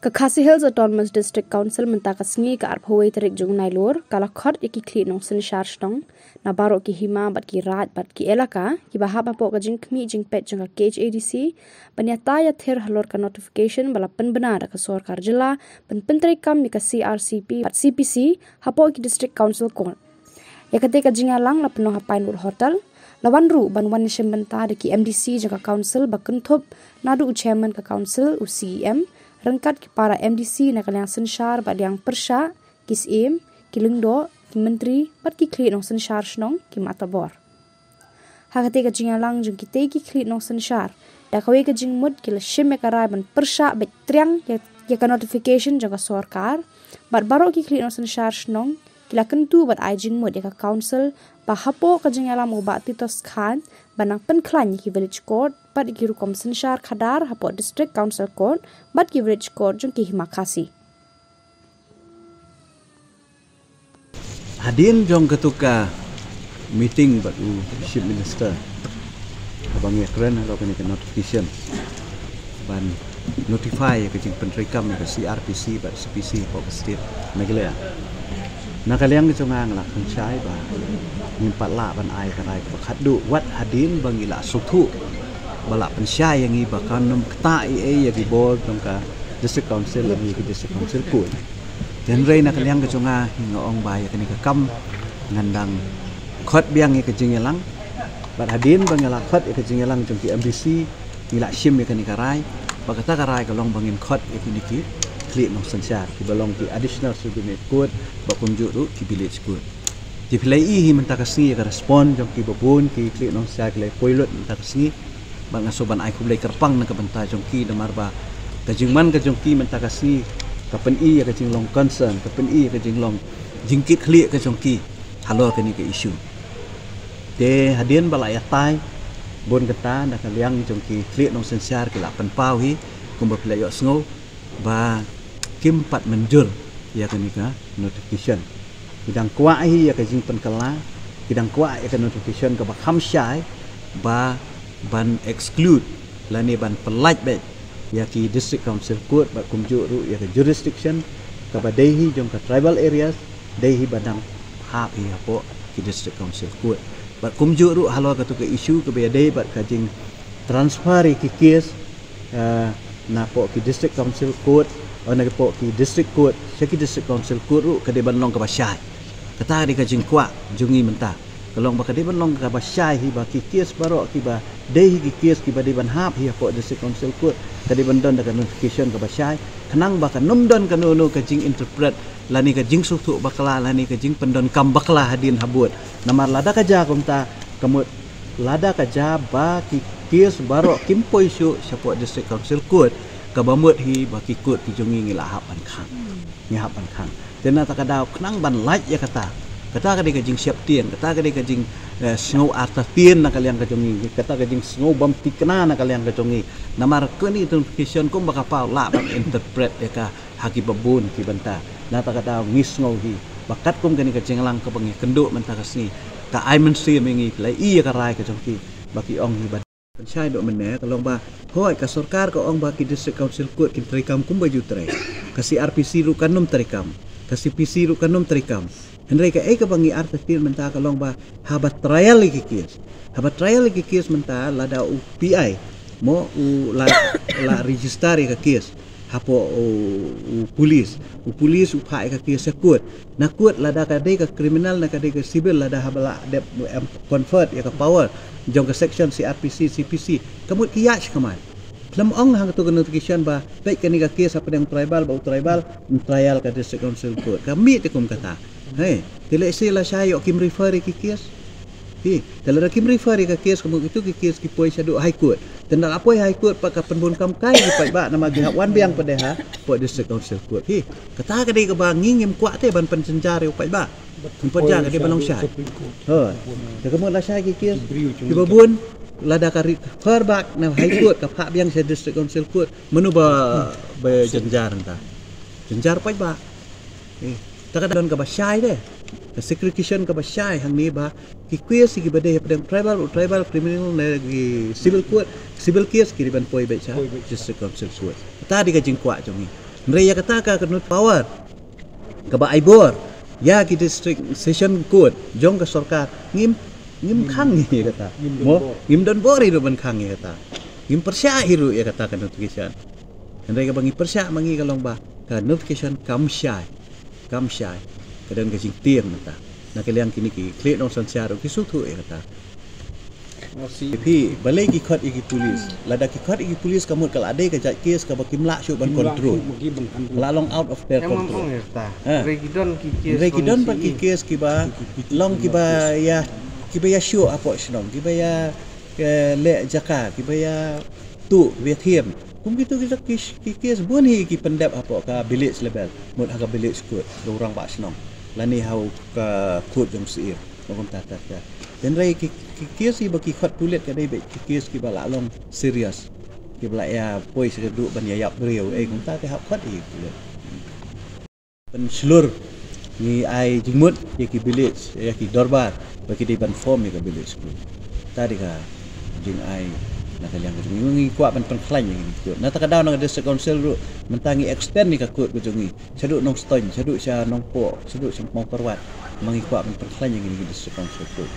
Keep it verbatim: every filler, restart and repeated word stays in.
Ka Khasi Hills Autonomous District Council mynta ka sngi ka arphew tarik jong u Nailur ka la khot ïa ki khlieh nongsynshar shnong na baroh ki hima bad ki raid bad ki elaka kiba hap hapoh ka jingkhmih jingpeit jong ka K H A D C ban ïatai ïathir halor ka notification ba la pynbna da ka sorkar jylla ban pyntreikam ïa ka C R C P bad C P C hapoh ki District Council Court. Ïa katei ka jingïalang la pynlong ha Pinewood Hotel, la wan ruh ban wan ïashim bynta da ki M D C jong ka Council ba kynthup naduh u Chairman ka Council, u C E M, ryngkat ki para M D C na ka liang synshar bad liang pyrshah, ki syiem, ki lyngdoh, ki myntri bad ki khlieh nongsynshar shnong, ki matabor. Ha katei ka jingïalang jong kitei ki khlieh nongsynshar, da kawei ka jingmut ki la shim ïa ka rai ban pyrshah beit triang ïa, ïa ka notification jong ka sorkar. Bad baroh ki khlieh nongsynshar shnong ki la kyntu bad ai jingmut ïa ka Council ba hapoh ka jingïalam u Bah Titos Khan ban nang pynkhlaiñ ïa ki Village Court bad ïa ki rukom synshar khadar hapoh District Council Court bad ki Village Court jong ki hima Khasi. Hadien jong katu ka meeting bad u Chief Minister kaba ngi ïakren halor kane ka notification ban notify ïa ka jingpyntreikam ïa ka C R P C bad C P C hapoh ka state Meghalaya. Na ka liang ka jong nga nga la pynshai ba ngim pat lah ban ai ka rai kaba khatduh wat hadien ba ngi la sngewthuh ba la pynshai ïa ngi ba kan nym ktah ei ei ïa ki bor jong ka District Council lane ïa ki District Council Court. Hynrei na ka liang ka jong nga nga ong ba ïa kane ka kam ngan dang khot biang ïa ka jingïalang. Bad hadien ba nga la khot ïa ka jingïalang jong ki M D C, ngi la shim ïa kane ka rai. Bad kata ka rai ka long ba ngin khot ïa kine ki khlieh nongsynshar kiba long ki Additional Subordinate Court bad kumjuh ruh ki Village Court. Te phi la ïohi mynta ka sngi ïa ka respond jong kiba bun ki khlieh nongsynshar ki la poi lut mynta ka sngi. Bad nga sngewbha ban ai khublei kyrpang na ka bynta jong ki namar ba ka jingman ka jong ki mynta ka sngi ka pyni ïa ka jinglong concern, ka pyni ïa ka jinglong jingkitkhlieh ka jong ki halor kane ka issue. Te hadien ba la ïatai bun kata na ka liang jong ki khlieh nongsynshar ki la pynpaw hi kumba phi la ïohsngew ba kim pat mynjur ïa kane ka notification. Ki dang kwah hi ïa ka jingpynkylla, ki dang kwah ïa ka notification kaba kham shai ba ban exclude lane ban pyllait beit ïa ki District Council Court bad kumjuh ruh ïa ka jurisdiction kaba dei hi jong ka tribal areas, dei hi ba dang hap hi hapoh ki District Council Court. Bad kumjuh ruh halor katu ka issue kaba ïadei bad ka jing transfer ïa ki case, eh, napoh ki District Council Court, oh, napoh ki District Court sha ki District Council Court ruh ka dei ban long kaba shai. Kata ka dei ka jingkwah jong ngi mynta. Ka long ba ka dei ban long kaba shai hi ba ki case baroh kiba dei hi ki case kiba dei ban hap hi hapoh District Council Court ka dei ban don da ka notification kaba shai. Khnang ba kan nym don kano kano ka jinginterpret lane ka jingsngewthuh bakla lane ka jingpyndonkam bakla hadien habud. Namar lada ka jia kumta ka mut lada ka jia ba ki case baroh kim poi shuh shapoh District Council Court kaba mut hi ba ki court ki jong ngi ngi la hap ban khang. Ngi hap ban khang. Te na kata ka daw khnang ban lait ïa kata. Kata ka dei ka jingsheptieng, kata ka dei ka jing, eh, sngew artatien na ka liang ka jong ngi, kata ka jingsngew bym thikna na ka liang ka jong ngi. Namar kane notification kumba ka paw lah ban interpret ïa ka ha kiba bun ki bynta. Na kata ka daw ngi sngew hi ba katkum kane ka jingïalang kaba ngi kynduh mynta ka sngi ka ai mynsiem ïa ngi, phi la ïohi ïa ka rai ka jong ki ba ki ong hi ba pynshai doh mynne ka long ba hooid ka sorkar ka ong ba ki District Council Court kin treikam kumba ju trei. Ka C R P C ruh kan nym treikam, ka C P C ruh kan nym treikam. Hynrei kaei kaba ngi artatien mynta ka long ba haba trial ïa ki case, haba trial ïa ki case mynta lada u P I mo u la, la register ïa ka case hapoh u, u police. U police u phah ïa ka case sha court. Na court lada ka dei ka criminal na ka dei ka civil lada haba la dep em convert ïa ka power jong ka section C R P C, C P C. Ka mut ki ïaid shakhmat. Khlem ong hangto ka notification ba peit kane ka case hapdeng tribal ba u tribal, trial ka District Council Court. Ka mih te kum kata. Hei, te lehse lashai ïoh kim refer ïa ki case. Hi, te lada kim refer ïa ka case ka mut kito ki case ki poi shaduh High Court. Te lada la poi High Court pat ka pynbun kam kai ki paidbah namar ki hap wan biang pat de hapoh District Council Court. Hi, kata ka dei kaba ngi ngim kwah te ban pynjynjar ïa u paidbah. Ngim pynjynjar ka dei ban long shai. Ha, te ka mut lashai ki case kiba bun lada ka refer back na High Court ka phah biang sha District Council Court. Mano ba, ba jynjar nta. Jynjar paidbah. Eh, ta ka don kaba shai de. Ka segregation kaba shai hangne ba ki case kiba dei hapdeng tribal, u tribal criminal ne ki civil court, civil case ki dei ban poi beit sha District Council Court. Ta dei ka jingkwah jong ngi. Hynrei ïa kata ka kynnoh power kaba ai bor ïa ki district session court jong ka sorkar, ngim ngim khang ïa kata. Mo, ngim don bor hi ruh ban khang ïa kata. Ngim pyrshah hi ruh ïa kata ka notification. Hynrei kaba ngi pyrshah ma ngi ka long ba ka notification kam shai, kam shai. Ka don ka jingtieng mynta na ka liang kine ki khlieh nongsynshar ruh ki sngewthuh ïa kata. Phi, balei ki khot ïa ki pulis? Lada ki khot ïa ki pulis ka mut ka la dei ka jait kes kaba kim lah shuh ban control. Ka la long out of their control. Hynrei ki don pat ki kes kiba long kiba ïa, kiba ïa shuh hapoh shnong, kiba ïa leh jaka, kiba ïa tuh, kiba ïa thiem. Kum kitu ki kes bun hi ki pyndep hapoh ka village level, mut ha ka village court, ka rangbah shnong, lane ha ka court jong sir. Kumta ta ta. Hynrei ki kes kiba ki khot pulit ka dei beit ki kes kiba la long serious, kiba la ïa poi sha ka duh ban ïa ïap briew, eh, kumta te hap khot ïa ki pulit. Pynshlur, ngi ai jingmut ïa ki village, ïa ki dorbar ba ki dei ban form ïa ka village court. Ta dei ka jingai na ka liang ka jong ngi, ngi kwah ban pynkhlaiñ ïa ki court. Na ta ka daw na ka district council ruh mynta ngi extend ïa ka court ka jong ngi shaduh Nongstoiñ, shaduh sha Nongpoh, shaduh sha Mawkyrwat. Ma ngi kwah ban pynkhlaiñ ïa kine ki district council court.